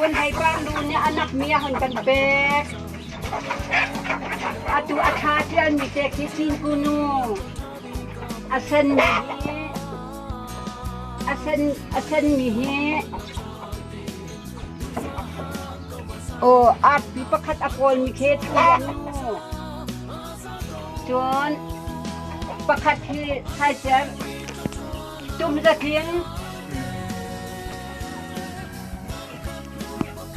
Ngun Hei Par nu nih a nakmi a hun kan pek. Atu a thla ṭialmi te khi Cinku nu. A senmi hi a sen a senmi hi aw arpi pakhat a kawlmi khi Thanglian nu. Cun pakhat hi Saicer Tum Za Tling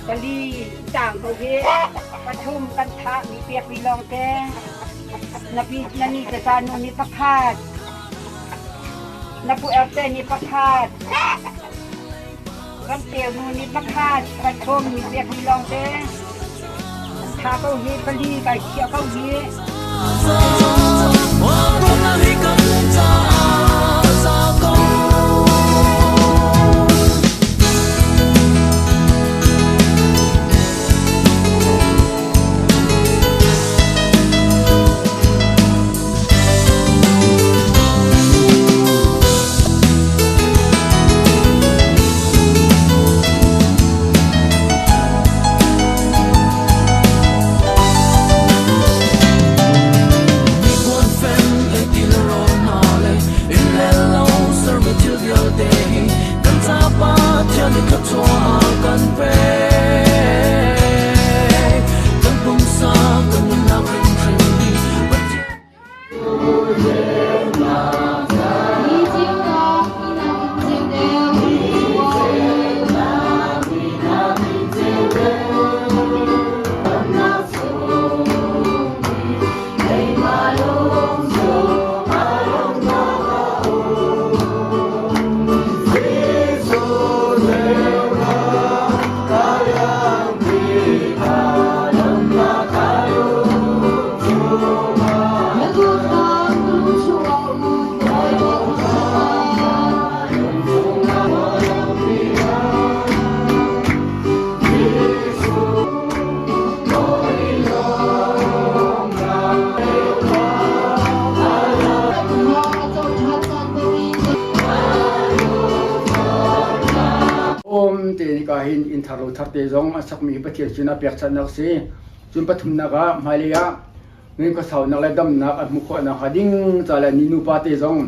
Pali tang ko hi pathum kan thah mi pek mi lawng te na pi na ni tata nu ni pakhat na pu erte ni pakhat ram teu nu ni pakhat pathum mi pek mi lawng te tha ko hi pali kai khia ko hi. Om te nika hin inn thar lo thar te zong a sakmi Pathian sinah pekchanhnak si. Cun pathumnak ah hmailei ah Nan khuasaunak le damnak an hmuh khawh nakhnga ding ca le ni nupa te zong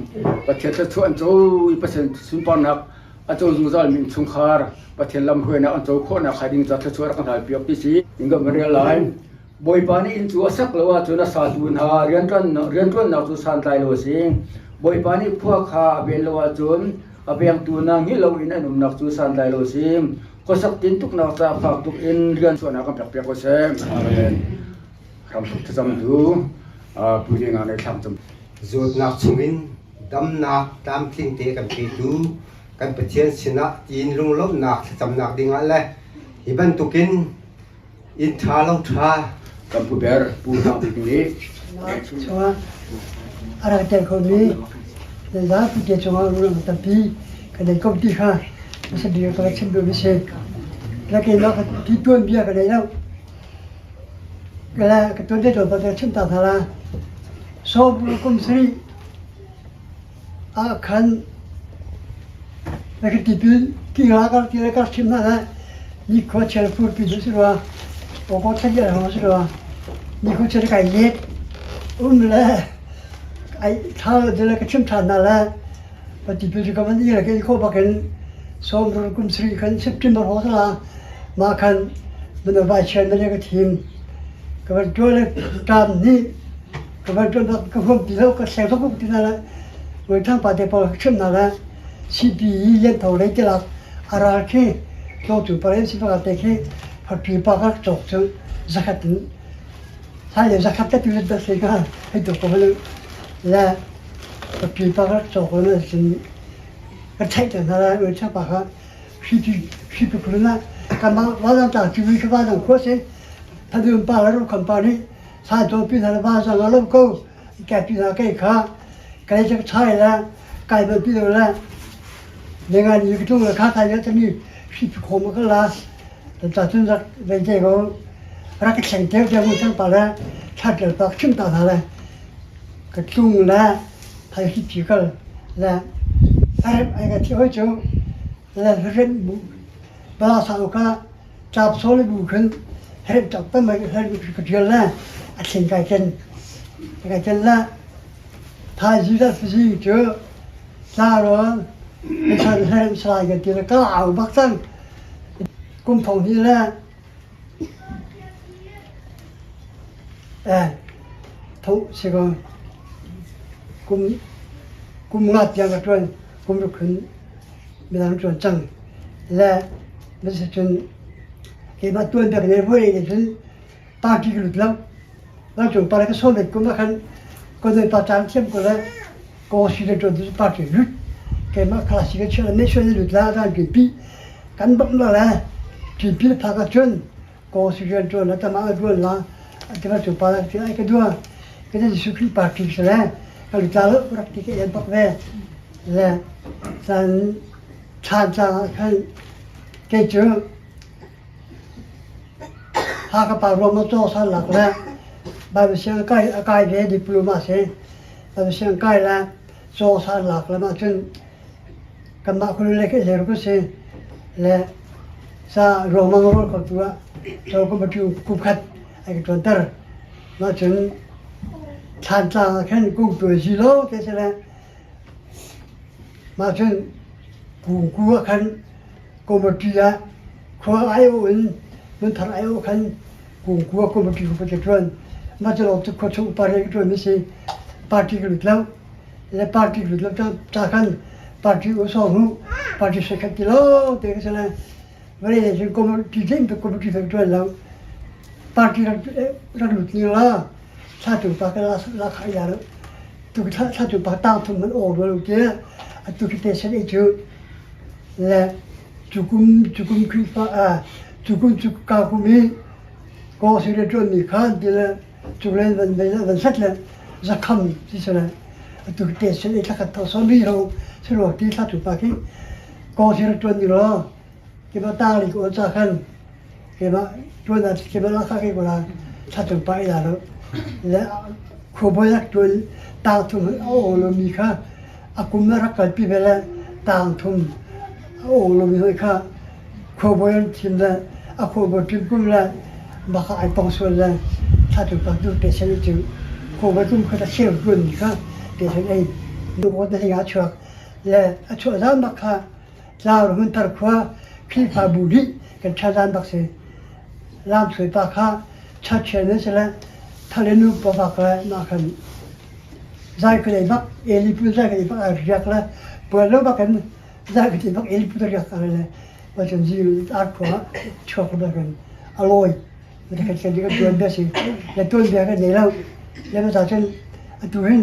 Pathian thluachuah an co i Pathian sunparnak a co zungzalmi innchungkhar Pathian lamhruainak an co khawh nakhnga ding ca thluachuah rak kan halpiak ti si. In kan rel lai. Bawipa nih inn cu a sak lo ahcun a satu hna rianṭuannak cu santlai lo a si. Bawipa nih khua kha a ven lo ahcun a vengtu hna hngilh loin an umnak cu santlai lo a si. Khuasak tintuknak caah fak tuk in rian chuahnak kan pekpiak ko seh. Amen. Ramthuk thlacam cu puitling ah nei thlak cam. Zawtnak chungin damnak tlamtling te kan petu kan Pathian sinah tiin lunglawmhnak thlacamnak dingah le hi bantukin inn ṭha lo ṭha kan pu ber pu Thang Bik nih chungah a rak tel khomi nan zapi te cungah ruang tampi kan ei ko ti kha hmasa bik ka chim duhmi si. La keimah ti tuanbia ka nei lo. Ka tuan te tuan pa chim ta hna la. Sawm kum sarih ah khan na ka tipil ti ra ka ti ka chim hna la ni khua chial furpi cu si rua awkaw thla dia hong si rua ni khua chial kai let um le ai thla de ka chim than hna la pa tipil cu ka van i la ke kho bakin sawm kum sarih khan September ho la Mah khan mino vaichian na ka thim. Ka van ṭuan le ṭam nih ka van ṭuan bak ka huam ti lo ka hleng tuk ti hna le Bawi pa te pawl ka chimh hna le CPE lian tho lei tilak a ral khi tlawngtu paren si pakhat te khi factory pa ka cawk cu zakhat in hai le zakhat te tu da se ka hei tuk ko le le factory pa ka cawk na sin ka theih te hna le Bawi pa kha Tlap sawl bu khin herh tak tam ai her ka ṭial le a thlen kai ken. Kai ken le thaizing le fizing cu tla ruang kan her salai kan ti le ka au bak cang. Kum thong hnih le eh tho si ko kum kum nga tiang ka ṭuan kum ruk khin midang ṭuan cang le na si cun keimah tuan bek ne voi ne cun party ka lut lo lo cu pare ka sawn kum ah khan ko noi pa caan thiam ko le ko si le ṭuan tu party lut keimah class ka chiah ne suan lut la dan pi pi kan bam la le pi pi pha ka cun ko si rian ṭuan la tama ṭuan la tima cu pa ti ai ka dua ka Jesuh Khrih party se le ka lut la lo rak ti ka en bak ve le chan chan cang ah khan kei cu Hakha pa ruam a caw sal lak le Bible siang kai a kai ve diploma si. Bible siang kai le caw sal lak le mah cun kanmah khulu le ke le ku si le sa ruangmang rawl kho tu ah caw kum tu kum khat ai ka tuan ter. Mah cun thlan tlang ah khan kung tuai zi lo te si le mah cun kungku ah khan committee ah khua aiawh in hmunthar aiawh khan kungku ah committee ku ka ṭuan. Mah cu lawng cu khua chung upa rian ka ṭuan mi si. Party ka lut lo. Le party lut lo ca khan party u sawng hu party sekhat ti lo te ka si le vawlei lei cun committee ding tu committee ka ṭuan lo. Party rak rak lut ning la thla tu pa ka la la khai ya lo. Tu thla thla tu pa tang thum man aw lo te atu ki te sen i cu Le cukum cukum Khrihfa ah cukum cu ka kum i kawlsi le ṭuanmi kha ti le cuklen van van set le zakham ti si le atu te sin i thlakhat tho sawmi ro si ro ti thla tu pa khi kawlsi le ṭuan ni lo kima tang li ko cha khan kima ṭuan ah kima la kha ke ko la thla tu pa i la lo le khuabawi rak ṭuan tang thum a o lo mi kha A kum a rak kalpi ve le tang thum a ung lomi hoi kha khuabawi an thim le a khuabawi ṭim kum le baka ai pong sual le thla tu pak du te sen cu khuabawi kum kha ta cheu ṭuanmi kha te sen ei nu te a chuak le a chuah zan bak kha tlau hmunthar khua Khrihfabu nih kan ṭha zan bak si lamhruai pa kha ṭha nan si le thale nu pawfak le mah khan Zai ka lei bak Eli pu zai ka lei bak a riak le puan lo bak in zai ka ti bak Eli pu riak a le wa cun zi ar khua chuak bak in a lawi ka kan kan tuan bia si le tuan bia kan nei lo le ma ta cun atu hin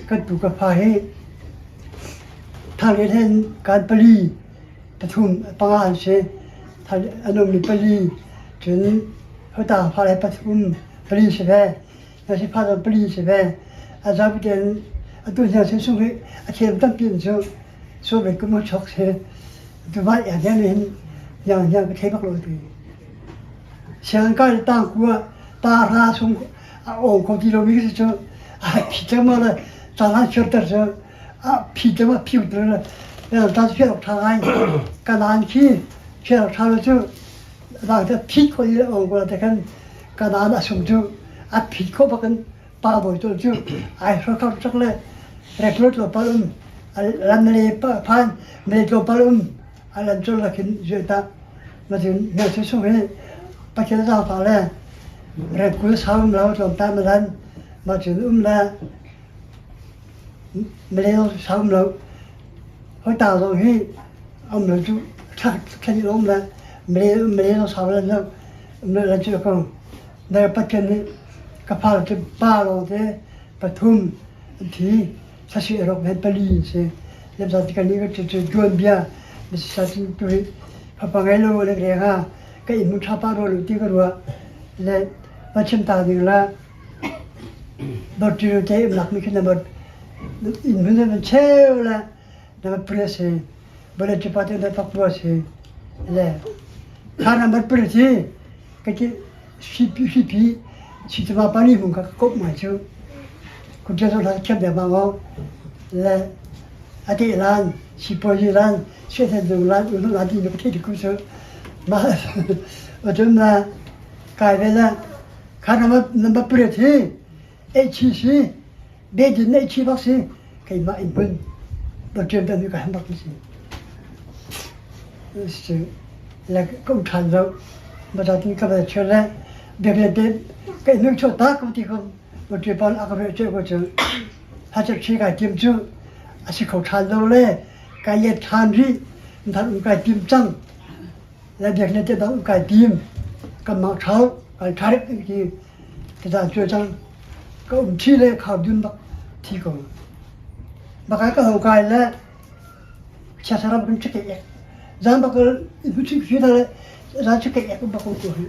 kan tu ka fa hi thang le hen kan pali pathum panga an si an um mi pali cun hota fa le pathum pali si ve Na si phan pali si ve. A zapi tein atu hna sin sung hi a thiam tampi in cu so ve kum chok si. Tu vai ya hian hin yang yang ka thei bak lo ti. Siang kai tang kua ta ra sung a ong ko ti lo mi si cu a phi te ma le ta la chir ter cu a phi te ma phiu te le le ta phi ok tha ngai ka nan khi phi ok tha lo cu la te phi ko i ong ko te kan Kanaan a sung cu a phit khawh bak in pa bawi tu cu ai hrokhar cak le reklo tlawmpal um lam le phan mele tlawmpal um a lam cul lakin zui ta macun hme su sung hi pathian zang pa le rekul saum lo tlawmta malan macun um le mele saum lo hoi ta zong hi um lo cu thak thlan um le mele mele sau le lo Na cu ko. Na Pathian nih ka fale cu pa lawngte pathum an thi. Sasi rok he pali an si. Lemsa ti kan nih cu cu tuanbia na si sa tu tu hi fapa ngei lo le reng ah ka inn mun tha pa ro lu ti ka ruah le va chim ta ding la bor ti te im lak mi khin na bor inn mun van cheu la na pre si bale cu pa te na pak bua si le kha na mat pre si ka ki sipi sipi si te ma pani hung ka kop mai chu ku te so la khem de ma ngo le ate lan si po ji lan se the du lan u lan ti no the ku su. Mah cun na kai ve le kha number pariat hi HCC Beijing na HC bak si keimah in hmun Doctor Dan ka han bak si. Si le ka um ṭhan lo ma ta tin ka va chel le bek le te ka in chu ta ko ti ko Doctor Paul a ka ve che ko chu ha chak chi kai tim chu a si kho ṭhan lo le kai let ṭhan rih than um kai tim cang le bek le te bang um kai tim kan mang ṭhau kai ṭharik ti ti cu cang ka um ṭhi le khau dun bak thi ko baka ka ho kai le siasaram kan chike ek zan bak i chi fi le zan chike ek bak ko hi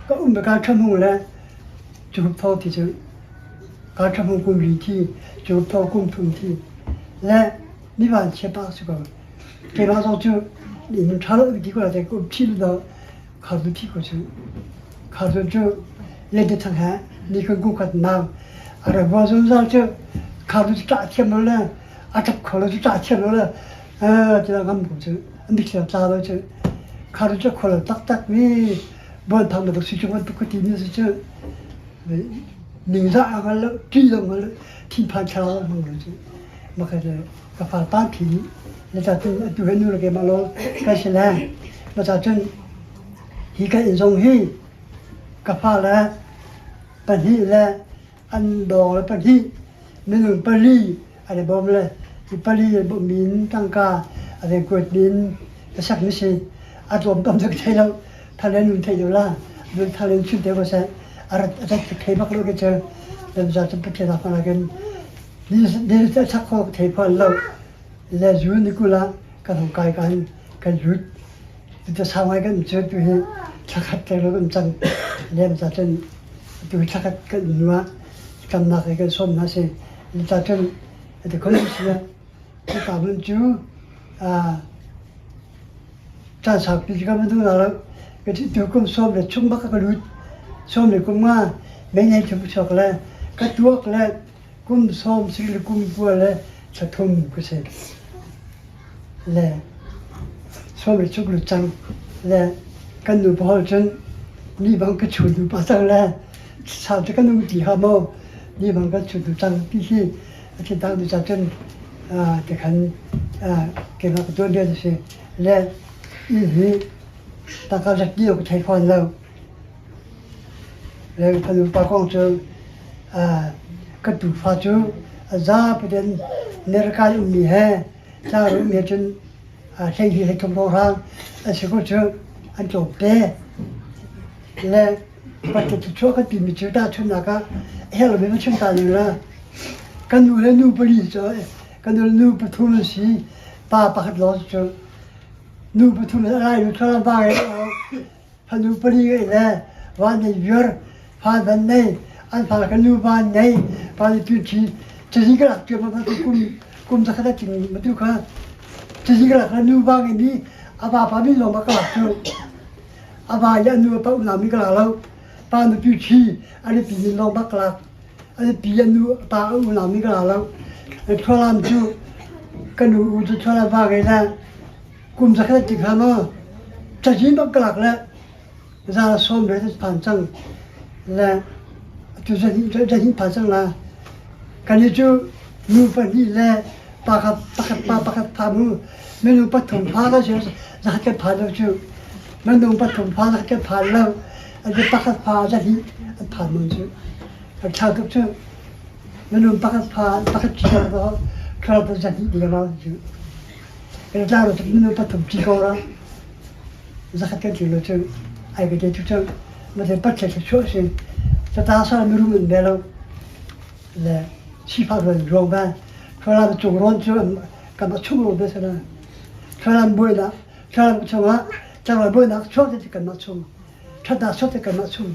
ka um ka ṭhamu le cu tho ti cu ka ṭhamu kum ri thi cu tho kum thum thi le mi van chia pa su ko keimah zong cu in ṭha lo ti ko la te kum thi lo khar du thi ko cu khar du cu lente thang he ni kan ku khat nang a ra bua zungzal cu khar du ṭah thiam lo le a ṭap kho lo cu ṭah thiam lo le eh ti ngam ko cu an dik thiam tla lo cu khar du cu kho lo taktak mi buan thang bantuk si cu bantuk ka ti mi si cu ningzah a hngal lo ṭih lo hngal lo thinphan thlarau a hmang lo cu maka ka fa pa thi le ta cun atu he nu le keimah lawng ka si le ma ca cun hi ka inn zong hi ka fale pahnih le an dawng le pahnih minung pali an i bawm le hi pali an bawmhmi in tangka a ve kuatmi in ka sakmi si a tlawm tam cu ka thei lo thal le nun thei lo la nun thal in chim te ko seh a rat a rat thei bak lo ke cu lam za cu Pathian a hman ahkhin ni ni sak kho ka thei phan lo le zu ni kul ah kan hung kai kan kan lut Cucu sau ngai kan cu tu hi thlakhat tleng lo kan cang. Lem ca cun tu hi thlakhat kan hnu ah tamnak he kan sawm hna si. Ca cun ati khon si cuka hmun cu caan saupi cu kan duh hna lo. Tu kum sawm le chung bak ka lut. Sawm le kum nga mei nei thum chuak le ka tuak le kum sawm si le kum kua le thla thum ka si. Le suami cuk lu cang le kan nu pawl cun ni bang ka chun nu pa cang le sau cu kan um ti hnga maw ni bang kan chun nu cang ti hi a thin tang nu ca cun tikhan keimah ka tuan rian a si le inn hi tangka zat ti ka thei fawn lo le fanu pa kong cu ka tufa cu a zapi tein America i ummi he Tlang ummi he cun hleihnih hleithum hrawnghrang an si ko cu an tlawmte. Le patling thluachuah kan timi cu tahchunhnak ah a herh lomi va chim ta ning la kan nu le nu pali cu kan nu le nu pathum an si pa pakhat lawng cu nu pathum a lai nu thlarau ba ngei fanu pali ngei le van nei viar fa van nei an fa ka nu van nei pa ni tu thi cazi ka lak tu ma kum kum zakhat a ting ma tu kha cazi ka lak nu ba ngei mi a va pa mi lawng ma ka lak tu a va i a nu a pa unau mi ka lak lo pa nu pi thi an pi min lawng bak ka lak an pi a nu a pa unau mi ka lak lo thlualam cu ka nu u cu thlualam va ngei le kum zakhat ti kha maw cazin bak ka lak le za sawm le phan cang le tu zahnih phan cang la kan i cu nu pahnih le pakhat pakhat pa pakhat pha mu minung pathum pha ka si zakhat kan phan lo cu minung pathum pha zakhat kan phan lo an pakhat pha zahnih an phan mun cu kan thlau tuk cu minung pakhat pha pakhat ci ko thlau zahnih ding ma cu Kan tlau tuk minung pathum ci ko ra. Zakhat kan ti lo cu ai ka te cu cu ma te pat thla chuah si. Tata sa mirum an be lo. Le sifak ron ruang ba. Thlarau cung ron cu kan ma chung lo be sana. Thlarau buainak thlarau chungah thlarau buainak chuak te kan ma chung. Thatnak chuak te kan ma chung.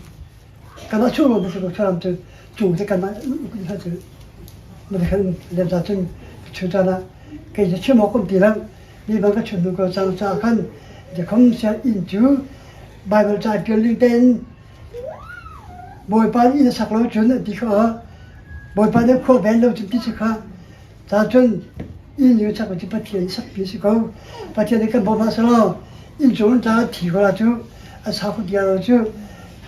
Kan ma chung lo be sa thlarau cu cung te kan ma cu ma te khan le za cun chu chan ah Kei cu chim awk um ti lo. Mi bang ka chim hnu ko cang caah khan Jakhom sian inn cu Baibal ca ṭial ning tein Bawipa nih inn a sak lo cun an ti kha Bawipa nih khua ven lo cun ti si kha. Ca cun inn cu sak cu Pathian sakpi a si ko. Pathian nih kan bawmh hlah selaw Innchung ta thi ko la cu a sa kho ti lo cu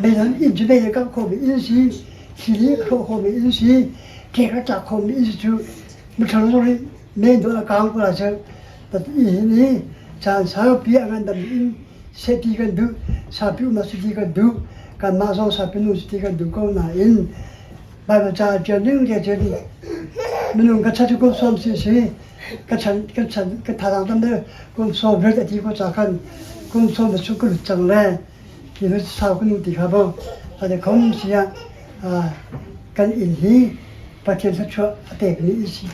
mei inn cu mei kap khomi inn si thli hrawh khomi inn si ṭek a tlak khomi inn si cu miṭhalo zong nih mei dawh a kaang ko la cu hi ni caan saupi a ngandam inn seh ti kan duh saupi um si ti kan duh kanmah zong saupi nu si ti kan duh ko nain Baibal ca ṭial ning te cun minung ka chan cu kum sawm si si ka chan ka chan ka thazaang tam deuh kum sawm riat a ti ko ca khan kum sawm na chung ka lut cang le ti nu sau ka nu ti kha bo ade khom si ah kan inn hi Pathian thluachuah a pek mi si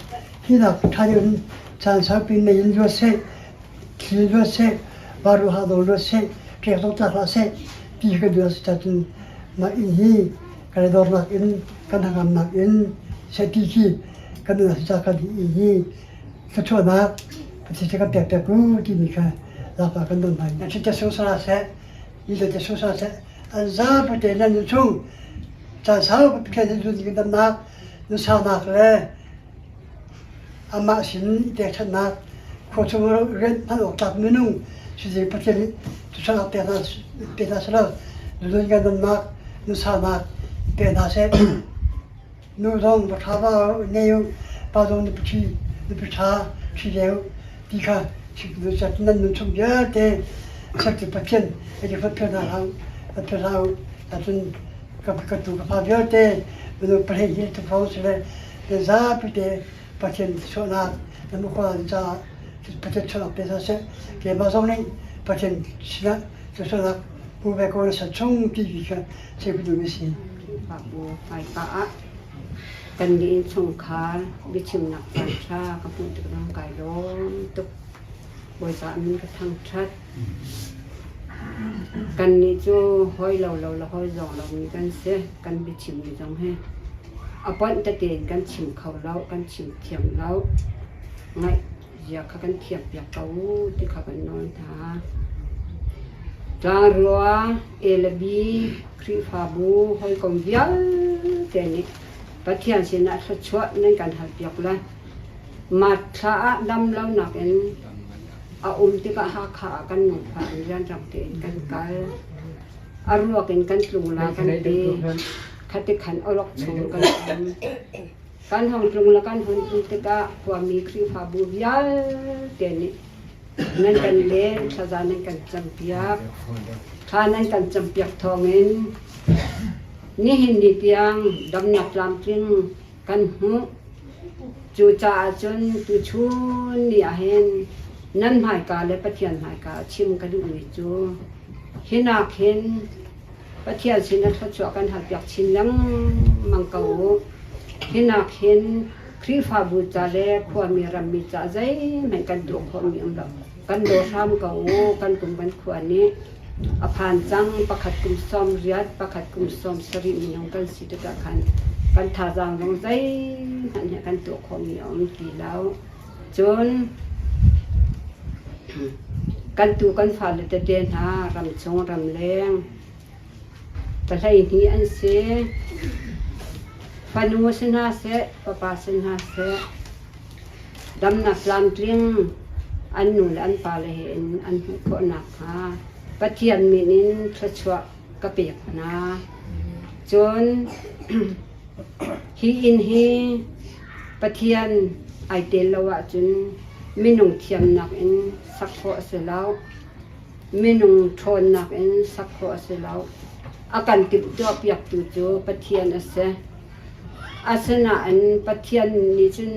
hi nak ṭha deuh in caan saupi mei in luat seh thli luat seh varu ha dong luat seh ṭek zong tlak hlah seh ti kan duh si cun mah inn hi kan i dornak in kan hnangamnak in sehti khi kan nun ah kan hi hi thluachuahnak Pathian kan pek piak u timi kha lakah kan don hna. Nan te sung sara seh, ni te sung sara seh, an zapi te nan nun chung caan sau Pathian nan zun ding damnak, nunsaunak le amah sin i pekchanhnak khua chung rian hman awk tlak minung si Pathian nih thluachuahnak pek hna pe hna selaw lulun kan nunnak nunsaunak pe hna seh. Nu zong va ṭha va nei u, pa zong nupi ṭhi nupi ṭha ṭhi ve u ti kha nan nun chung vialte sakti Pathian hei ti phel hna hlah u, phel hlah u. Ahcun ka ka tu ka fa vialte minung pahnih hi tufo si le zapi te Pathian suahnak na mukhua caah Pathian suahnak pe hna seh. Keimah zong nih Pathian sinah suahnak hmu ve ko na san chung ti kha chim ka duhmi si. Khrihfabu hmaipa ah kan nih innchungkhar biachimnak caanṭha ka hmuh tik zong kai lawm tuk. Bawipa min ka thangṭhat. Kannih cu hawi lo lo le hawi zawng lomi kan si. Kan biachimmi zong hi a ponh tete in kan chim kho lo, kan chim thiam lo. Ngaih zia kha kan thiampiak ko u ti kha kan nawl hna. Tlangrua, A le B, Khrihfabu, hawikom vialte nih Pathian sinah thluachuah nan kan halpiak lai. March thla ah dam lonak in a um tikah Hakha ah kan nufa in rianrang tein kan kal. A ruak in kan tlung la kan ti. Khati khan awlok chung kan um. Kan hong tlung la kan hun um tikah khuami Khrihfabu vialte nih nan kan len, thlaza nan kan campiak. Thla nan kan campiak thawngin nihin ni tiang damnak tlamtling kan hmuh. Cucaah cun tuchun ni ah hin nan hmaika le Pathian hmaika ah chim ka duhmi cu hinak hin Pathian sinah thluachuah kan halpiak chin lengmang ko u. Hinak hin Khrihfabu ca le khuami rammi ca zeihmanh kan tuah khawhmi um lo. Kan daw hram ko u, kan kum kan khua nih a phan cang pakhat kum 80 pakhat kum 70 minung kan si tikah khan kan thazaang zong zeihmanh he kan tuah khawhmi a um ti lo. Cun kan tu kan fale tete hna ramchung ramleng 12 an si. Fanu si hna seh, fapa si hna seh, damnak tlamtling an nu le an pale he in an hmuh khawh nakhnga Pathian min in thluachuah ka pek hna. Cun hi inn hi Pathian ai tel lo ahcun minung thiamnak in sak khawh a si lo. Minung ṭhawnnak in sak khawh a si lo. A kan timhtuahpiaktu cu Pathian a si. Asinain Pathian nih cun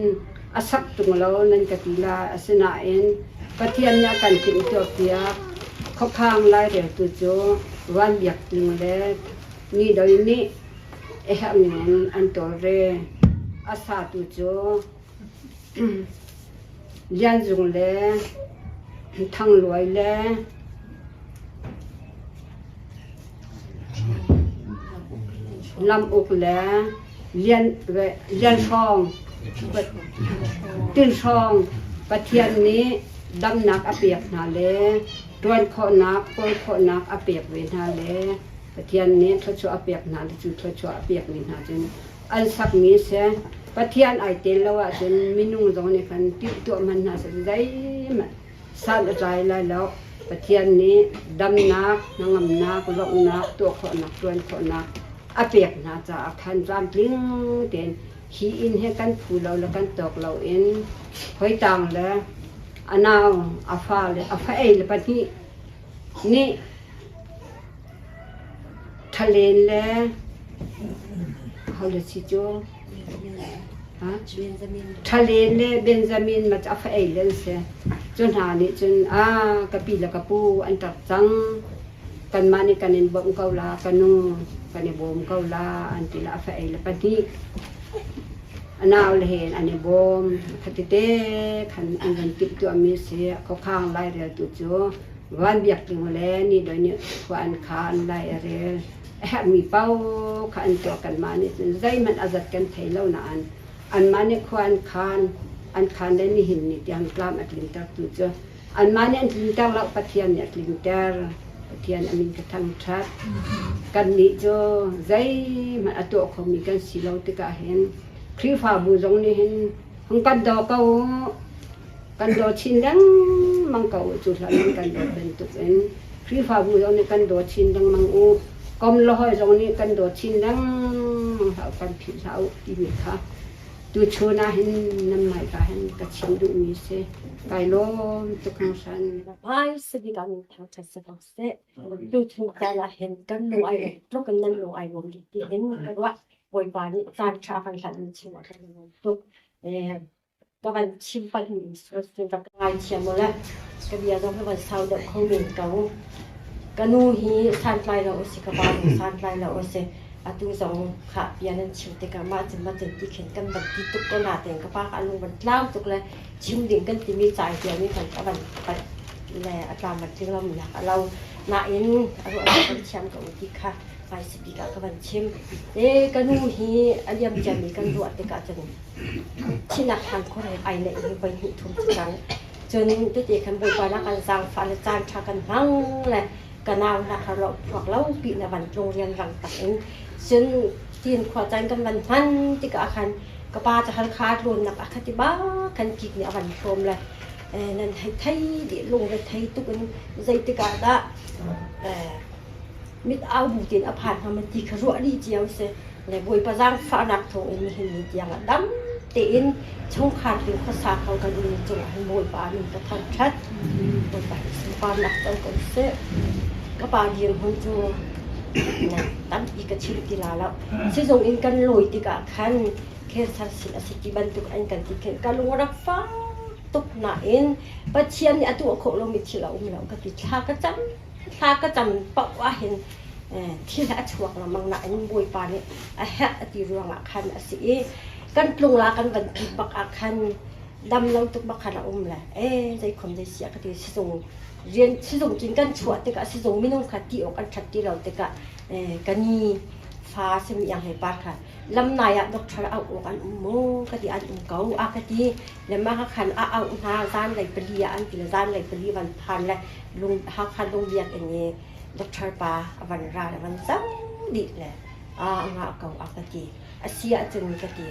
a sak ṭung lo nan ka ti lai. Asinain Pathian nih a kan timhtuahpiak. Khuakhang laireltu cu Van Biak Tling le Ni Doi nih a herhning in an tawlre. A satu cu Lian Zung le Thang Luai le Lam Uk le Lian Hrawng, Tin Hrawng Pathian nih damnak a pek hna le ṭuan khawhnak, kawl khawhnak a pek ve hna le Pathian nih thluachuah a pek hna le cu thluachuah a pekmi hna cun an sakmi a si. Pathian ai tel lo ahcun minung zong nih khan timhtuah hmanh hna seh zeihmanh san a tlai lai lo. Pathian nih damnak, hnangamnak, lawmhnak, tuah khawhnak, ṭuan khawhnak a pek hna caah khan tlamtling tein hi inn he kan phu lo le kan tawk loin hoitang le a nau, a fa le a fa ei le pahnih nih ṭhalen le ho le si cu Ṭhalen le Benjamin ma cu a fa ei le an si. Cu hna nih cun a ka pi le ka pu an ṭap cang. Kanmah nih kan in bawmh ko la, ka nu kan i bawm ko la an ti le a fa ei le pahnih a nau le he an i bawm. Khatite khan an van timhtuahmi a si. Khuakhang laireltu cu Van Biak Tling le Ni Doi nih khua an khaan lai a rel. A herhmi paoh kha an tuah kanmah nih cun zeihmanh a zat kan thei lo nain anmah nih khua an khaan an khaan le nihin ni tiang tlam a tlintertu cu anmah nih an tlinter lo Pathian nih a tlinter Pathian a min ka thangṭhat kannih cu zeihmanh a tuah khomi kan si lo tikah hin Khrihfabu zong nih hin hung kan daw ko u kan daw chin lengmang ko u cu hlan in kan dawt bantukin Khrihfabu zong nih kan daw chin lengmang u kom le hawi zong nih kan daw chin lengmang hlah u kan philh hlah u timi kha tuchun ah hin nan hmaika hin ka chim duhmi si kai lawm tuk hringhran. Hmai sabik ah min thangṭhat si ko seh. Tuchun caan ah hin kan lung ai tluk in nan lung ai nuam dih ti hin ka ruah. Bawipa nih caan ṭha kan hlan in chim ah kan nuam tuk. Ka van chim palhmi rak ka ngaithiam u le ka bia zong hi van sau deuh kho men ko. Ka nu hi santlai lo a si, ka pa zong santlai lo a si. Atu zong khah bia nan chim tikah mah cun mah cun ti khin kan van ti tuk ko natein ka pa kha a lung van tlau tuk le chim ding kan timi ca i tialmi khan a van palh le a tlam van tling lomi nak a lo. Nain a ruahnak kan thiam ko ti kha hmaisabik ah ka van chim. E ka nu hi a liam ciami kan ruah tikah cun Thihnak hlan khur he ai neih hi voi hnih thum cu cang. Cun tete khan Bawipa na kan zaangfah le caan ṭha kan hmang le ka nau na kha lo phuak lo pi na van tlung rianrang tak in cun tin khua caan kan van hman tikah khan ka pa ca Halkha tlawnnak a khati ba khan kik nih a van hrawm le nan hei thei dih lung re thei tuk in zeitik ah dah mit au bu tein a phan hnga ma ti kha ruah dih cio si le Bawipa zaangfahnak thawng in nihin ni tiang ah dam tein chungkhar tling khuasa kho kan um cungah hin Bawipa min ka thangṭhat. Bawipa hi sunparnak co ko seh. Ka pa dirhmun cu tampi ka chim ti la lo. Sizung in kan lawi tikah khan cancer sin a si ti bantuk an kan ti khin ka lung a rak fak tuk nain Pathian nih a tuah khawh lomi thil a um lo ka ti thla ka cam thla ka cam paoh ah hin thil a chuak lengmang nain Bawipa nih a herh a ti ruangah khan a si i kan tlung la kan van ti bak ah khan dam lo tuk bak khan a um le e zei khom zei sia ka ti sizung rian sizung cin kan chuah tikah sizung minung kha ti awk an ṭhat ti lo tikah kani fa simi yang he par kha lamnai ah doctor auh awk an um maw ka ti an um ko a ka ti le mah ka khan a auh hna zan lei pali ah an ti le zan lei pali van phan le lung Hakha lungbiakinn i doctor pa a van ra le van zoh dih le a ngah ko a ka ti a si ahcun ka ti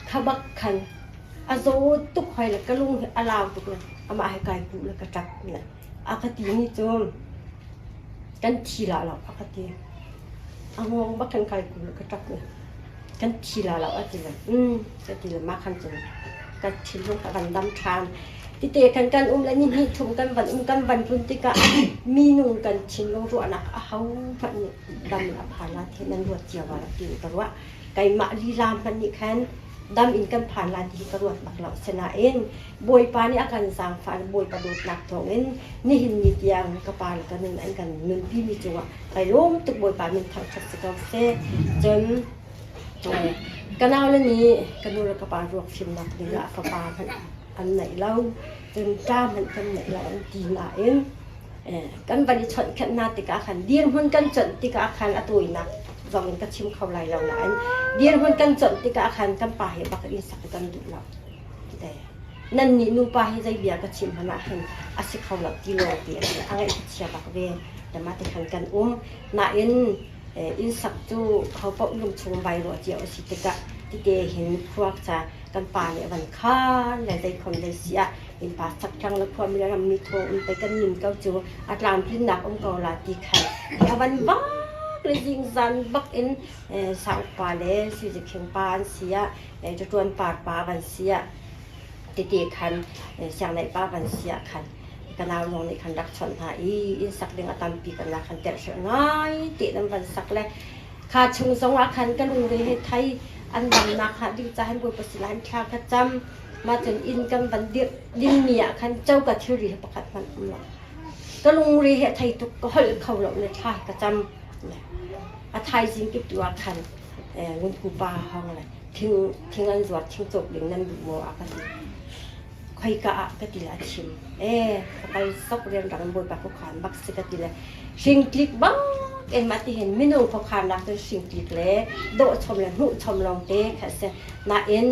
kha bak khan a zaw tuk hoi le ka lung hi a lau tuk le amah he kai kuh le ka ṭap le a ka ti ni cu kan thi la lo a ka ti a ngong bak khan kai kuh le ka ṭap le kan thi la lo a ti le um ka ti le mah khan cun ka thinlung ka van dam ṭhan tite kan kan um le ni hnih thum kan van um kan van tlun tikah minung kan thinlung ruahnak a ho hmanh nih dam in a phan la ti nan ruat cio la ti ka ruah keimah lila hmanh nih khan dam in kan phan la ti ka ruat bak lo sinain Bawipa nih a kan zaangfah le Bawipa dawtnak thawngin nihin ni tiang ka pa le ka nun an kan nunpi mi cungah kai lawm tuk Bawipa min thangṭhat si ko seh cun ka naule nih ka nu le ka pa ruak fimnak ding ah fapa hmanh an neih lo cun ṭa hmanh kan neih lo an ti nain kan van i chawnhkhenh hna tikah khan dirhmun kan conh tikah khan a tawinak zong in ka chim kho lai lo nain dirhmun kan conh tikah khan kan pa he bak in sak kan duh lo Nannih nupa hi zei bia ka chim hmanh ah hin a si kho lo ti lawng ti a si. A ngaih chia bak ve. Mah ti khan kan um. Nain inn sak cu ho paoh lungchung vai ruah cio a si tikah tite hin khuak ca kan pa nih a van khaan le zei khom zei si ah. Innpa sak ṭang le khuami le rammi thawng in pei kan nun ko cu a tlamtlinnak um ko la ti khan hi a van bak le zingzan bak in sauk pa le suizikhing pa an si ah ṭuan par pa van si ah tete khan siangneih pa van si ah khan ka nau zong nih khan rak chawnh hna i inn sak ding a tampi kan la khan terh hrelh ngai te nan van sak le kha chung zong ah khan ka lungre he thai an damnak hnga ding ca hin Bawipa sinah hin thla ka cam mah cun inn kan van dirh dingmi ah khan coka thilri he pakhat hmanh um lo ka lungre he thei tuk ka holh kho lo le thla ka cam a thaizing kip tu ah khan ngunku pa hong le thing thing an zuar thing cawk ding nan duh maw a ka ti khoika ah ka ti le a chim ee ka kal sok rianrang in Bawipa khuakhan bak si ka ti le hringtlik bak in mah ti hin minung khuakhannak cun hringtlik le dawh chom le hmuh chom lawng te kha a si nain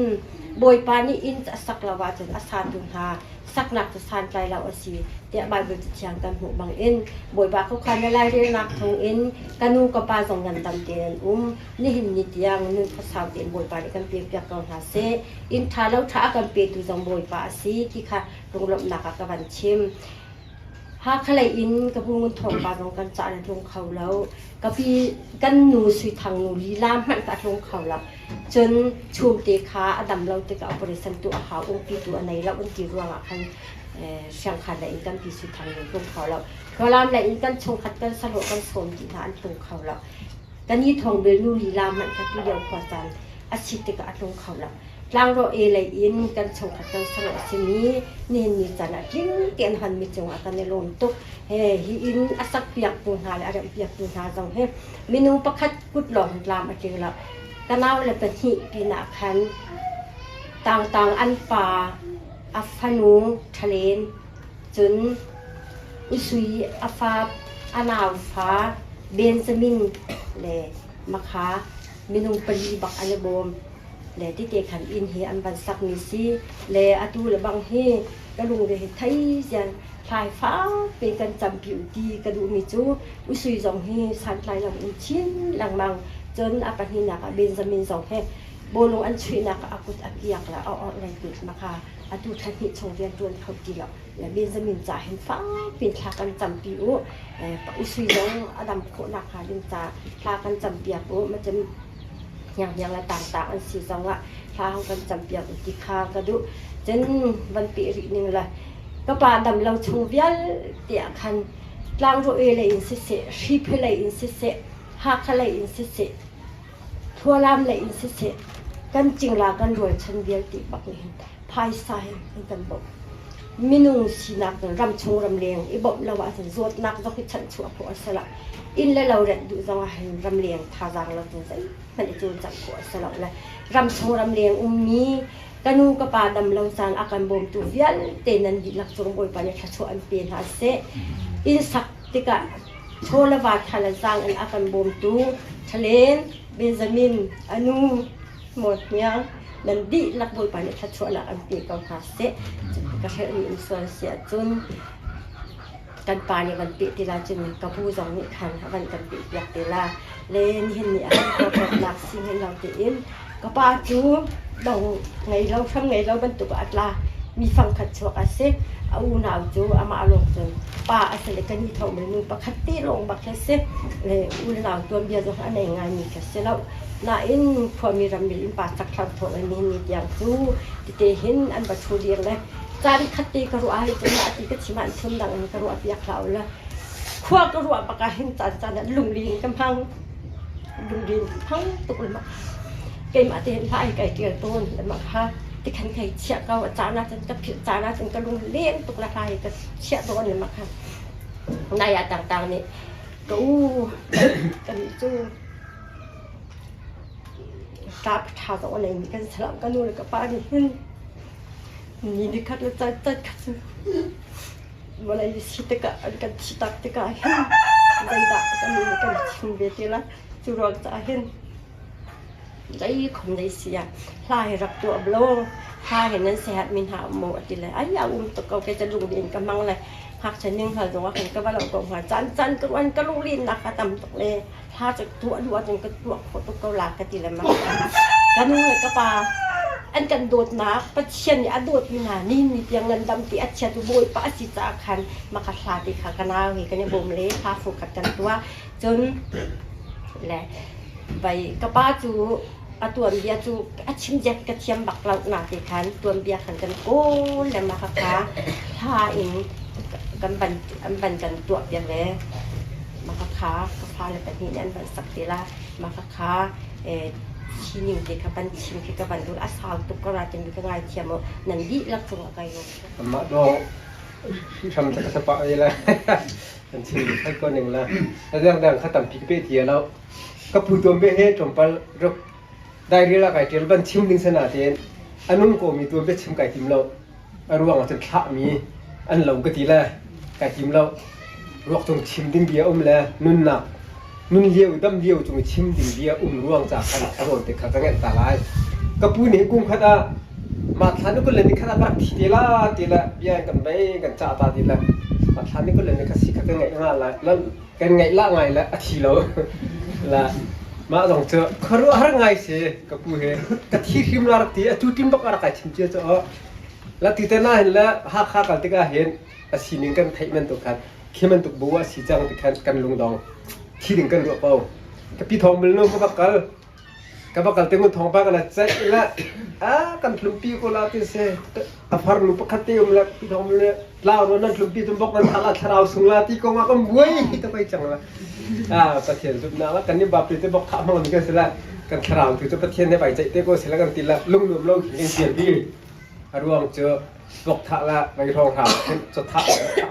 Bawipa nih inn a sak lo ahcun a satu hna saknak cu santlai lo a si tiah Baibal Cathiang kan hmuh bangin Bawipa khuakhan le lairelnak thawngin ka nu ka pa zong ngandam tein an um nihin ni tiang nun khuasau tein Bawipa nih kan pekpiak ko hna seh inn ṭha lo ṭha a kan petu zong Bawipa a si ti kha lunglawmhnak ah ka van chim. Hakha lei in ka pu Ngun Thawng pa zong kan cah le tlung kho lo. Ka pi kan nu Sui Thang nu lila hmanh ka tlung kho lo. Cun chumte kha a dam lo tikah operation tu a hau umpi tu a nei lo an ti ruangah khan Siangkhan lei in kan pi Sui Thang nu tlung kho lo. Khualam lei in kan chungkhat kan sahlawh kan sawm dih hna an tlung kho lo. Kan i thawng bel nu lila hmanh kha tu lio khua caan a si tikah a tlung kho lo. Tlangrawh e lei in kan chungkhat kan sahlawh a simi nihin ni caan ah tling tein honmi cungah kan i lawm tuk. He hi inn a sakpiaktu hna le a remhpiaktu hna zong hi minung pakhat kut lawng tlam a tling lo. Ka nau le pahnih pinah khan tangtang an pa a fanu ṭhalen cun Usui a fa a nau fa Benjamin le Makha minung pali bak an i bawm. Le tite khan inn hi an van sakmi si le atu le bang hi ka lungre hi thei zian thlai fakpi kan campi u ti ka duhmi cu usui zong hi santlai lo in chin lengmang cun a pahnihnak ah Benjamin zong hi bawlung an chuihnak ah a kut a kiak le a orhlei kut makha atu thla hnih chung rian ṭuan kho ti lo le Benjamin ca hin fakpi thla kan campi u usui zong a dam khawh nakhnga ding ca thla kan campiak u macun hnianghniang le tangtang an si zongah thla hong kan campiak u ti kha ka duh. Cun van peh rih ning la ka pa dam lo chung vialte ah khan tlangrawh lei in siseh, hriphe lei in siseh, Hakha lei in siseh, Thualam lei in siseh, kan cingla kan rualchan vialte bak nih hin phaisa hin an kan bawmh. Minung sinak in ramchung ramleng i bawmh lo ahcun zawtnak zong hi chanhchuah khawh a si lo. Inn le lo renh duh zong ah hin ramleng thazaang lo cun zeihmanh i cawlcangh khawh a si lo le ramchung ramleng ummi ka nu ka pa dam lo caan a kan bawmtu vialte nan dihlak cung Bawipa nih thluachuah an pe hna seh. Inn sak tikah chaw le va tha le zaang in a kan bawmtu Thalen, Benjamin, Anu, Maw hniang, nan dihlak Bawipa nih thluachuahnak an pe ko hna seh. Ka hrelhmi um sual si ahcun kan pa nih van peh ti la cun ka pu zong nih khan a van kan peh piak te la. Le nihin ni ah khan si ngei lo tein ka pa cu dong ngei lo hram ngei lo bantuk ah a tla mi fangkhat chuak a si. A unau cu amah lawng cun pa a si le kan i tho nu pakhat te lawng bak khi a si. Le unau tuanbia zong a nei ngaimi khi a si lo. Nain khuami ramri in pa chakthlang thawng in nihin ni tiang cu tete hin an va ṭhu dir le caan khat te ka ruah ah cun mah ti ka chim ah phun dang in ka ruah piak hlah u la khua ka ruah bak ah hin caan caan ah lunglin ka hmang lunglin hmang tuk le mak keimah te hin hla ai kai ṭial tawn le mak ha tikhan kai chiah ko a caan ah cun ka philh caan ah cun ka lung leng tuk le hla hi ka chiah tawn le mak ha nai ah tangtang nih ka u kan cu Ṭap ṭha zong a neimi kan si lo. Ka nu le ka pa nih hin ni nikhat le caan caan khat cu vawlei si tikah an kan thihtak tikah hin zeidah kan nu nih kan chim ve ti lai. Cu ruang caah hin zei khom dei si ah hla hi rak tuah law hla hi nan sehat mi hna um maw a ti le ai a um tuk ko kei ca lunglen ka hmang le ngakchia ning hngal zong ah khan ka va lo ko hnga caan caan ka ruan ka lunglennak a tam tuk le hla cu tuah duh ahcun ka tuah khawh tuk ko la ka ti lengmang. Ka nu le ka pa An kan dawtnak Pathian nih a dawtmi hna nihin ni tiang nan dam ti a chiatu Bawipa a si caah khan maka hla te kha ka nau he kan i bawm le hla fungkhat kan tuah. Cun le vai ka pa cu a tuanbia cu a chim zia ka thiam bak lo na te khan tuanbia khan kan kawl le mah kha hla in kan ban an ban kan tuah piak le mah kha ka fale pahnih nih an van sak te la mah kha sining te kha ban chim khi ka van dul a sau tuk ka ra timi ka ngai thiam o nan dihlak cung a kai lawm. Mah dawh hram ka sapa ai la an chim khat ko ning la dang dang kha tampi ka pe ti lo ka pu tuam be he tlawmpal ruk diary la kai ṭial ban chim ding sana tein anung ko mi tuam be chim kai tim lo a ruang ah cun thlah mi an lo ka ti le kai tim lo ruak cung chim ding bia um le nunnak nun lio dam lio cung chim ding bia um ruang ca khan khazawn te kha ka ngenh ta lai ka pu nih kum khat ah ma thla ni kul le ni khat ah ka rak thi te la ti le bia kan bei kan cah ta ti le ma thla ni kul le ni khat si kha ka ngeih nga lai kan ngaih lah ngai le a thi lo la mah zong cu khuaruahhar ngai si ka pu he ka thi hrim la rak ti atu tim bak a rak kai chim cia cu la ti te na hin le Hakha kal tikah hin a sining kan theih bantuk khan khi bantuk bu a si cang ti khan kan lungdong thi ding kan ruah ko ka pi thong bul nu ka bak kal Ka va kal te ngun thawngpang kana ceih la a kan tlumpi ko la ti se a far nu pakhat te um la pi thong le tlau ro nan tlumpi tum bok nan thala thlarau sung la ti kong ah kan buai hi ta pai cang la a pathian zumnak la kan ni bap te bok tha mang kan sila kan thlarau tu cu pathian he pai ceih te ko sila kan ti la lung nuam lo khi kan tial bi a ruang cu bok tha la vai rong ha cho tha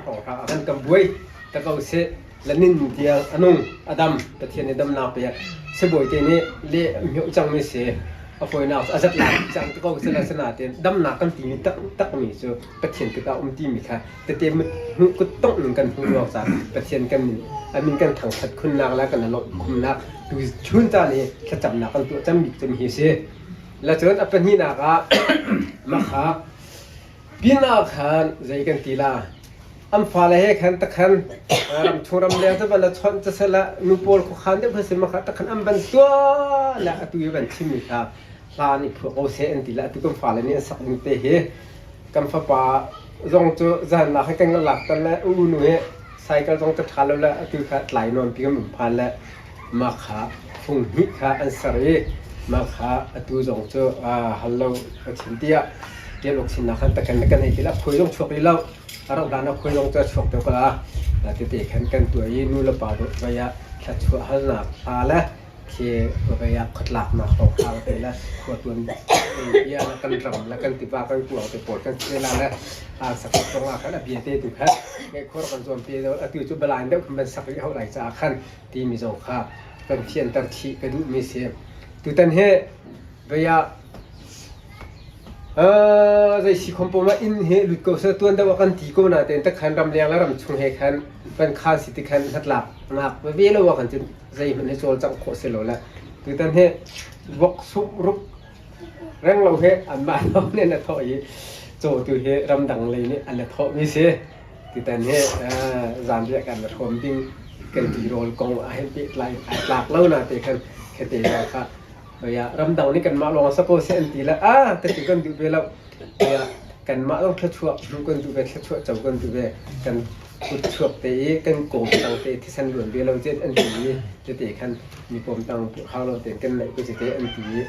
rong ha kan kan buai ta ko se Lanin tiang a nung, a dam, Pathian nih damnak pek. Sibawi te nih le mioh cangmi si. A fawinak cu a zat lai cang ti ko sila sinain damnak kan timi taktakmi cu Pathian kut ah um timi kha tete hmuh kut tongh in kan hmuh ruang caah Pathian kan min a min kan thangthat khunnak le kan lawmh khumnak tu chun caan i thlacamnak kan tuah cam bik cem hi si. La cun a pahnihnak ah makha Pinah khan zei kan ti la? An fale he khan takhan ramchung ramleng cu van la chawnh cu seh la nu pawl khuakhan deuh kha si ma kha takhan an van tuah le atu i van chimmi kha hlan i phuah ko seh an ti le atu kan fale nih an sak ning te hi kan fapa zong cu zannak he kan lak tan le u nu he cycle zong ka ṭha lo le atu kha tlai nawn pi kan um phan le mah kha fung hnih kha an ser i mah kha atu zong cu hal lo a chim tiah tial awk sinnak khan takan kan hei ti la khuai zong chuak rih lo a rauh hlan ah khuai zong cu a chuak deuh ko la tete khan kan tuah i nu le pa vai ah thluachuah halnak hla le khi vai ah khuatlaknak hrawnghrang te le khua tuan bia le kan ram le kan tiva kan kuang te pawl kan si la le sak zong ah khan a bia te tu khan ngeihkhor kan zuam te atu cu balain deuh khan ban sak rih hau lai caah khan timi zong kha kan fianter chih ka duhmi si. Tutan hi vei ah zei si khom pom ah inn hi lut ko seh tuan deuh ah kan ti ko na tein takhan ramleng le ramchung he khan kan khan si ti khan hnatlak nak ve lo ah khan cun zeihmanh hi cawlcangh khawh si lo le tutan hi vok suk ruk reng lo he anmah lawng nih an la thawh i cawtu hi ramdang lei nih an la thawhmi si. Tutan hi zanriah kan ra hrawm ding kan tirawl kong ah hin pehtlai ai tlak lo na te khan khete la kha ya ramdang nih kanmah lawng sa ko seh an ti le a ka ti kan duh ve lo ya kanmah lawng thluachuah hmuh kan duh ve thluachuah co kan duh ve kan kut chuak te i kan kawm tang te thisen luan ve lo cet an ti i tete khan mi kawm tang hau lo ten kan neih ko te an ti i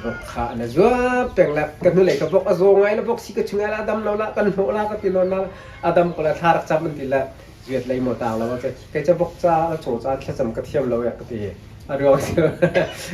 vok kha an zuap peng la ka hnulei ka vok a zaw ngai la vok si ka chungai la adam lo la kan hnawh la ka ti nawn la adam ko la thla rak cam an ti la zuat lei maw tang lo ka kai ca vok ca chaw ca thlacam ka thiam lo ya ka ti a ruang cu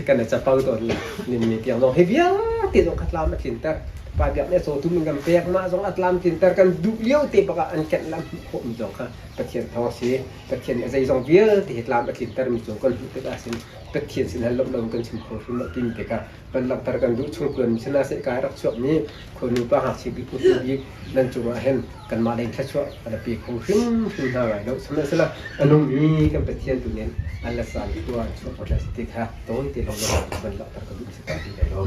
kan ca pau tawn nin mi tiang zong hi vialte zong kha tlam a tlinter pa biak nih a caw tu min kan pek mah zong a tlam tlinter kan duh lio te bak ah an kenh lam hmuh khawh mi zong kha Pathian thawng si Pathian nih a zeizong vialte hi tlam a tlinter mi cung kan hmuh tikah sin Pathian sin han lawmh lo kan chim kho hrim lo timi tikah van langhter kan duh chung tuan mi sinah seh kai rak chuak mi khuanu pa ngakchia bik utu bik nan cungah hin kanmah lei thluachuah kan pe kho hrimhrim hna lai lo sihmanhsehlaw a nungmi kan Pathian tu nih an la san khua chuak ko ti kha tawi te lawng van langhter ka duh si ta ti lai lo.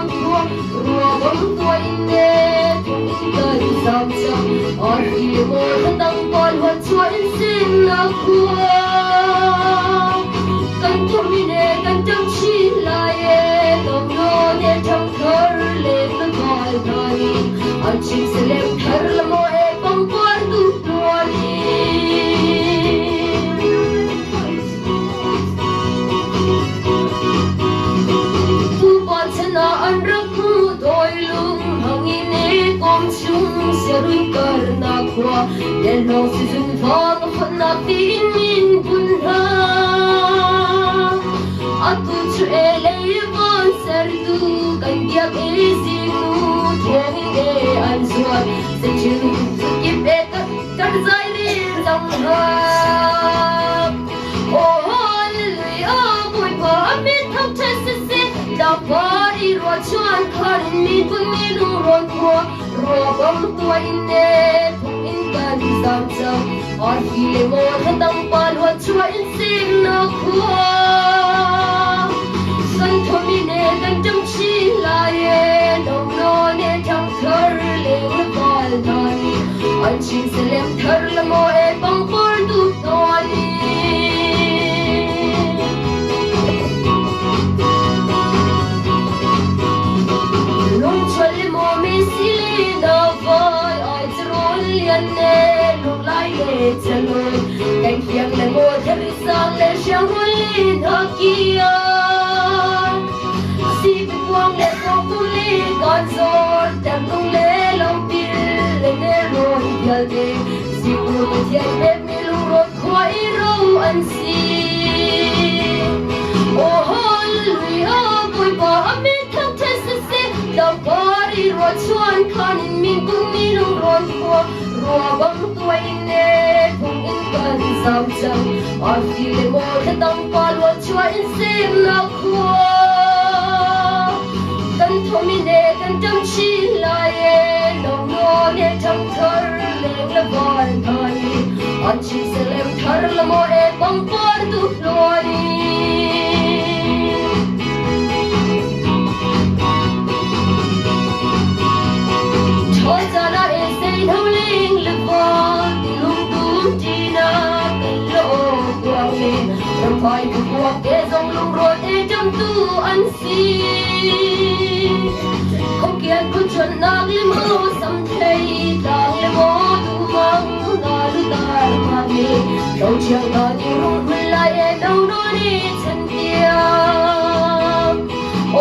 ron khua rua bang tua in ne thung in kan zam chang arfi le maw thadang pawl huat chuah in sim na khua kan thomi ne kan ṭang chin lai e tom no ne ṭhang thar le na val hna ni an chim selem thar la maw e pangpar tu tuani. Pupa chan ah an rak hmu dawi lung hang in e kom chung siarun karnak khua Lianhlawng sizung vang fonnak tiin min bun hna. Atu cu e lei von sertu kan biak i zingnu thiang in e an zuat sachin kip e kan zai ril cang hna. Oh hallelujah Bawipa min thangṭhat siseh tlangpar i ruahchuan khan miphun minung rawn khua rua bang tuah in ne phung in kan zam cang arfi le maw thadang pa luat chuah in semnak khua kan thomi ne kan ṭam chin lai e nongno ne ṭhang thar le na val hna ni an chin selem thar la maw e pangpar du tuani. Lungchual le maw mi sili na vai ai charul lian ne lunglai le chalun kan khiang le maw theri sang le siang rul ha kia si pi puang le pong tu li kan zor tem tung le long pil le ne ron vialte si u Pathian pek mi lungrawt khua i ro an si. Oh hallelujah Bawipa a min thangṭhat siseh tlangpar i ruahchuan khan in min kun mi lungrawn khua rua bang tuai in ne phung in kan zam cang arfi le maw thladang pa luat chuah in semnak khua kan thomi ne kan ṭam chin lai e nongno ne ṭhang thar leng le van hna ni an chin selem thar la maw e pangpar tu hluani. Chawcana e sei tho ling le va ti lung tum ti na kan lo kuang le ramfai bu kuak te zong lung ro te cham tu an si không kian phun chuan nak le mo sam thei tlang le mo tu mang na lu tar ma mi lo chiang na ni rung hun lai e no no ni chan tiang.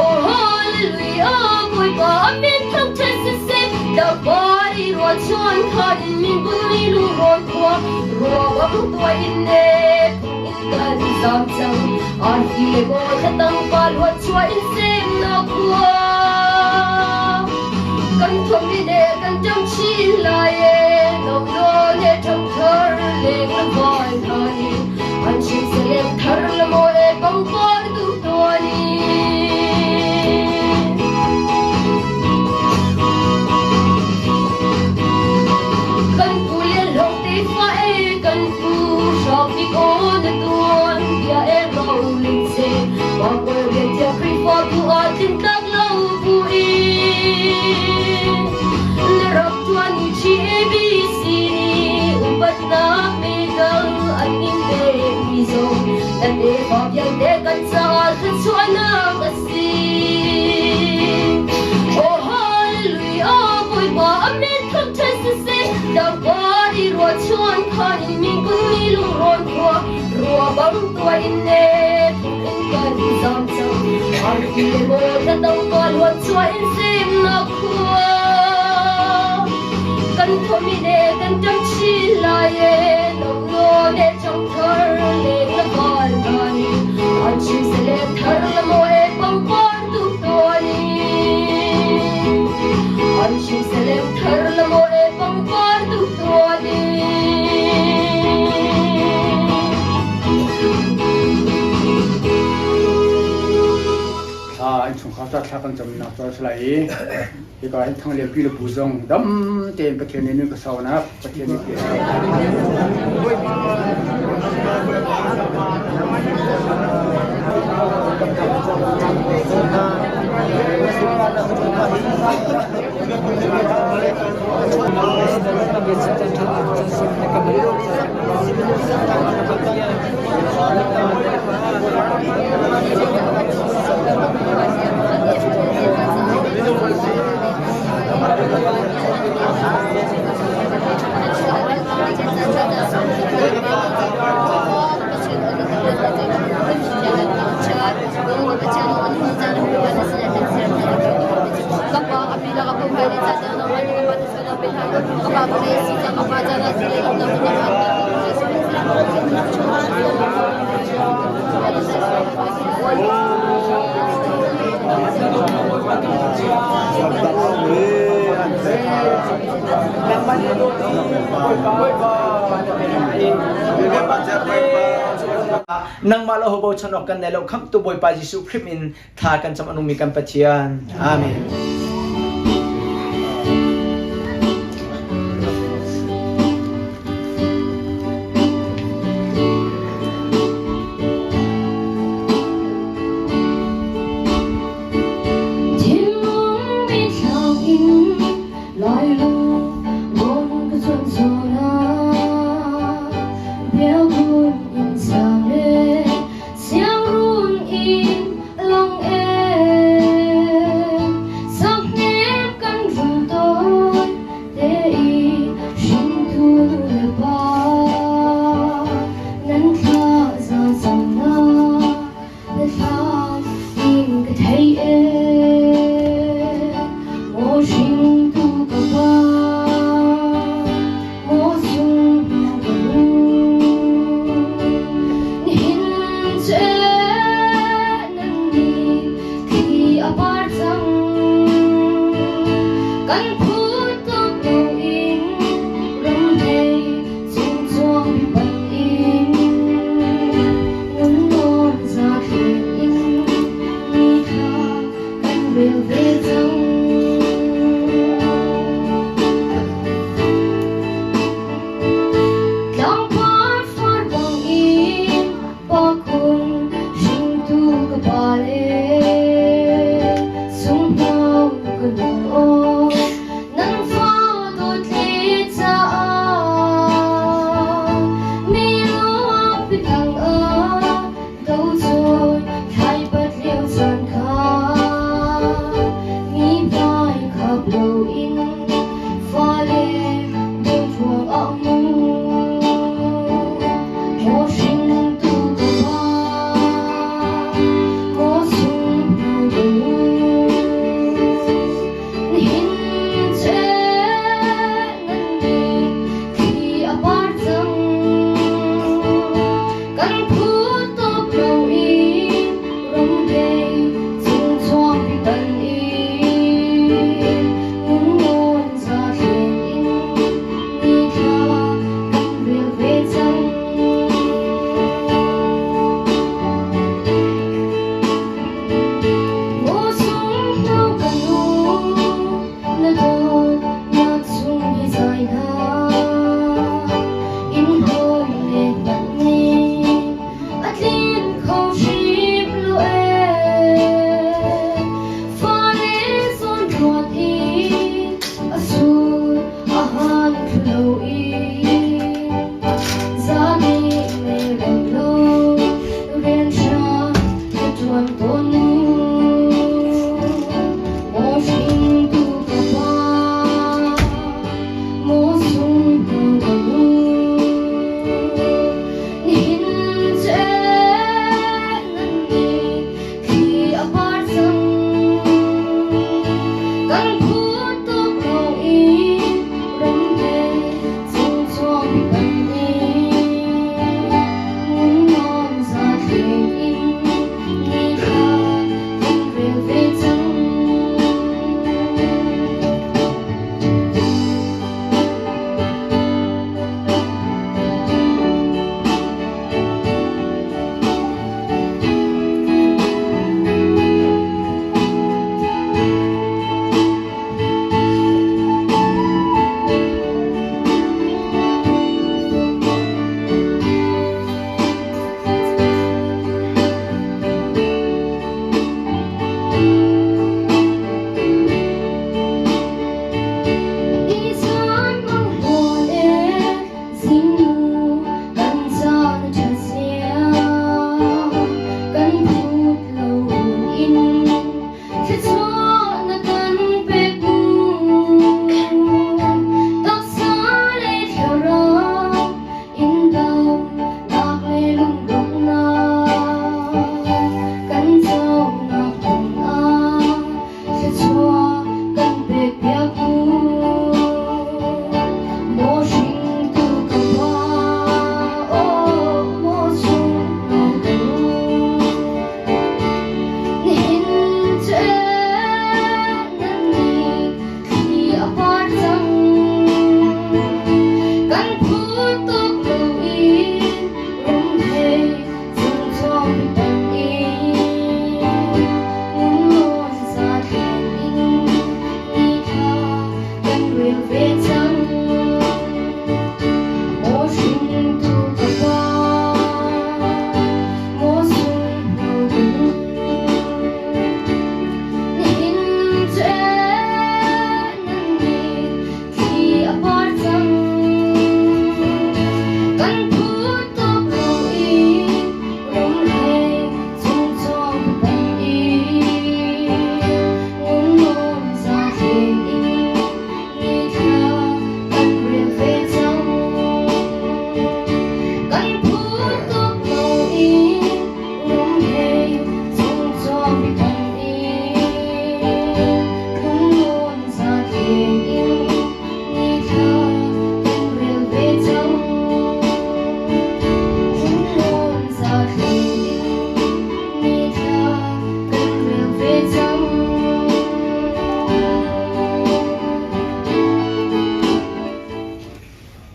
Oh hallelujah Bawipa min thangṭhat siseh tlangpar i ruahchuan khan in min bun mi lungrawn khua rua bang tuai in ne phung in kan zam cang arfi le maw thladang pa luat chuah in semnak khua kan thomi ne kan ṭam chin lai e nongno ne ṭhang thar leng le vai hna ni an chim selem thar le maw e pangpar du tuani. Kan pu lian lawng te fa e kan pu hrawk bik aw na tuan bia e ro ling se Baibal rian tiang Khrihfa bu ah tling tlak lo bu in na rak tuan i GABC nih upatnak medal an in pekmi zong na tefa vialte kan caah thluachuahnak a si. Oh hallelujah Bawipa a min thangṭhat siseh tlangpar i ruahchuan khan in min kun mi lungrawn khua rua bang tuai in ne phung in kan zam cang arfi le maw thladang pa luat chuah in semnak khua kan thomi ne kan ṭam chin lai e nongno ne chang thar leng la val hna ni an chim selem thar la maw e pangpar tu tuani an chim selem thar la maw e pangpar tu tuani. Thla innchungkhar ca. thla kan camnak cawn si lai i hika hin Thanglian pi le pu zong dam tein Pathian nih nun ka saunak Pathian nih pe Nangmah le ho bochan awk kan nei lo khamhtu Bawipa Jesuh Khrih min Thla kan cam a nungmi kan Pathian. Amen. Thinlung mitthlam in lai lung rawn ka chuan zawn ah biakun in sang e Siangrun in lang e Sanghnem kan run tawn te i hringtu nu le pa nan thla za cang na na thlam in ka thei e Maw hringtu ka pa Maw sung ka nu Nihin cu nan nih thli a par cang. Kan phut tuk loin ram hlei cungcuang pan in nan nawn za thlen in ni thla kan rel ve cang. Tlangpar far bangin pakung hringtu ka pale sunghno ka nu aw.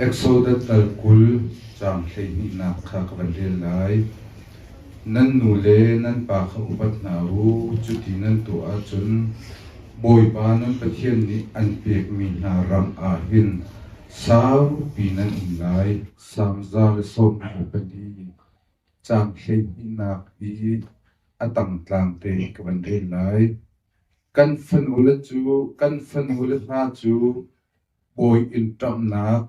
Exodus dal 20 caang 12nak kha ka van rel lai. Nan nu le nan pa kha upat hna u, cuti nan tuah ahcun Bawipa nan Pathian nih an pekmi hna ram ah hin saupi nan um lai. Salm 124 caang 12nak i a tang tlang te ka van rel lai. Kan fanule cu kan fanule hna cu bawi inn ṭamhnak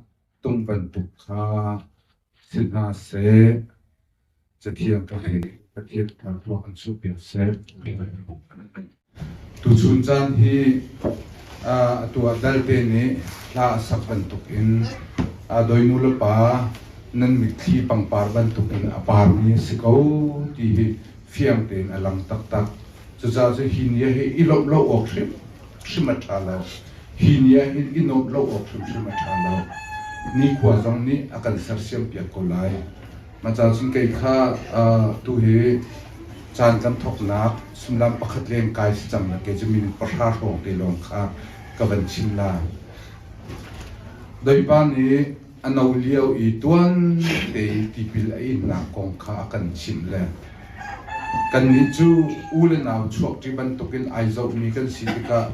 tung bantuk kha si hna seh. Cathiang ka rel i Pathian kha ruah kan suhpiak seh. Tuchun caan hi atu ah Dalte nih hla a sak bantukin doi nu le pa nan mitthli pangpar bantukin a parmi a si ko ti hi fiang tein a lang taktak. Cucaah cu hi ni ah hi i lawmh lo awk hrimhrim a ṭha lo. Hi ni ah hin i nuamh lo awk hrimhrim a ṭha lo. Nikhua zong nih a kan sersiampiak ko lai. Mah ca cun kei kha tu hi caan kan thawknak suimilam pakhat leng kai si cang la kei cu minute pahra hrawng te lawng kha ka van chim la. Doipa nih a no lio i tuan tein tipil a innak kong kha a kan chimh le kannih cu u le nau chuakṭi bantukin ai zohmi kan si tikah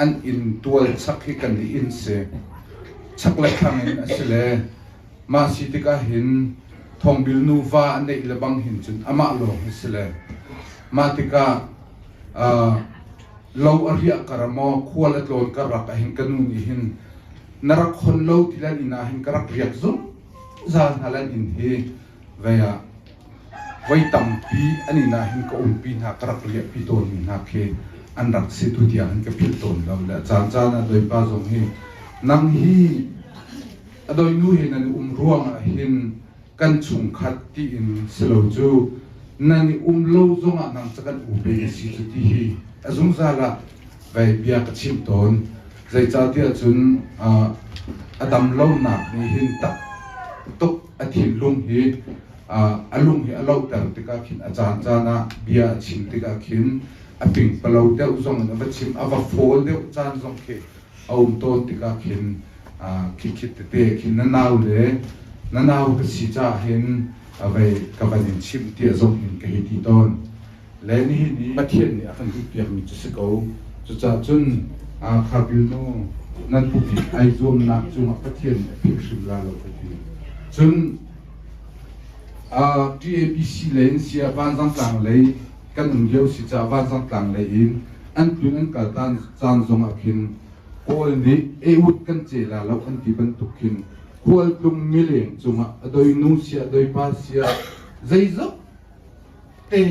an inn tual chak hi kan i inn si. Chak le thlang in a si le mah si tikah hin thawngbil nuva a neih le bang hin cun amah lawng hi si le mah tikah lo a riah kar maw khual a tlawn kar rak ah hin ka nu nih hin na rak hon lo ti lan inn ah hin ka rak riak zungzal hna lan inn hi vei ah voi tampi an inn ah hin ka umpi hna ka rak riahpi tawnmi hna khi an rak si tu tiang hin ka philh tawn lo le caan caan ah doipa zong hi nang hi a doinu he nan um ruang ah hin kan chungkhat tiin si lo cu nan i um lo zongah nang ca kan u pe na si cu ti hi a zungzal ah vei bia ka chimh tawn. Zeicahtiah cun a dam lonak nih hin tak tuk a thinlung hi a lung hi a lohter tikah khin a caan caan ah bia a chim tikah khin a pingpalo deuh zong in a va chim a va fawl deuh caan zong khi a um tawn tikah khin khikhit tete khin na nau le na nau ka si caah hin vei ka van in chimh tiah zong in ka hei ti tawn. Le nihin i Pathian nih a kan duhpiakmi cu si ko. Cucaah cun Khabil nu nan pupik ai zuamnak cungah Pathian nih a philh hrim la lo ka ti. Cun TABC lei in sia Vanzangtlang lei kan um lio si caah Vanzangtlang lei in an tlun an kal caan zongah khin Kawl nih eut kan ce la lo an ti bantuk khin khualtlung mileng cungah a doi nu sia doi pa sia zeizong te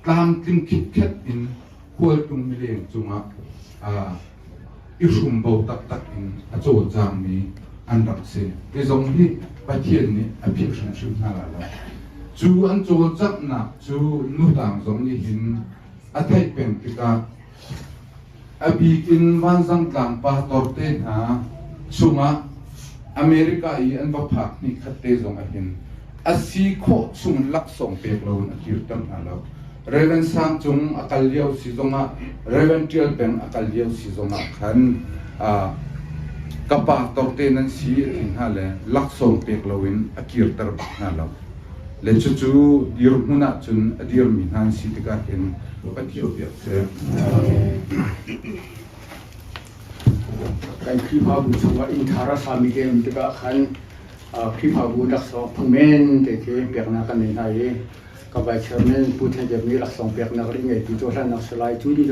tlamtling khitkhet in khualtlung mileng cungah i hrumbo taktak in a cawlcangmi an rak si. Hi zong hi Pathian nih a philh hrimhrim hna lai lo. Cu an cawlcanghnak cu nutang zong nih hin a theih peng tikah A bik in Vanzangtlang pastor te hna chungah America i an va phak hnihkhat te zong ahhin a si khawh chung in laksawng pek loin a kirter hna lo. Reverend Sang Cung a kal lio si zongah Reverend Tial Peng a kal lio si zongah khan ka pastor te nan si a ti hna le laksawng pek loin a kirter bak hna lo. Le cucu dirhmun ahcun a dirmi hna an si tikah hin Pathian biak seh. Kan Khrihfabu chungah inn thar a sami te um tikah khan Khrihfabu laksawng phungmen te khi peknak kan nei hna i ka vice chairman Pu Than Jep nih laksawng peknak ri ngeitu cohlannak salai cu ni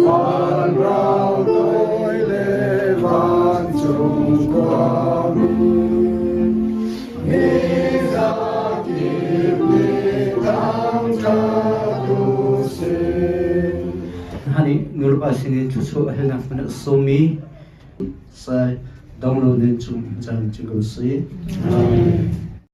Vanrang toi le vancung khuami, mi zakip nih thangṭhat u sih. Hani nulepa sin in thluachuah halnak hmanh a sawmmi sai dong lo nen chung caan cu kan si. Amen.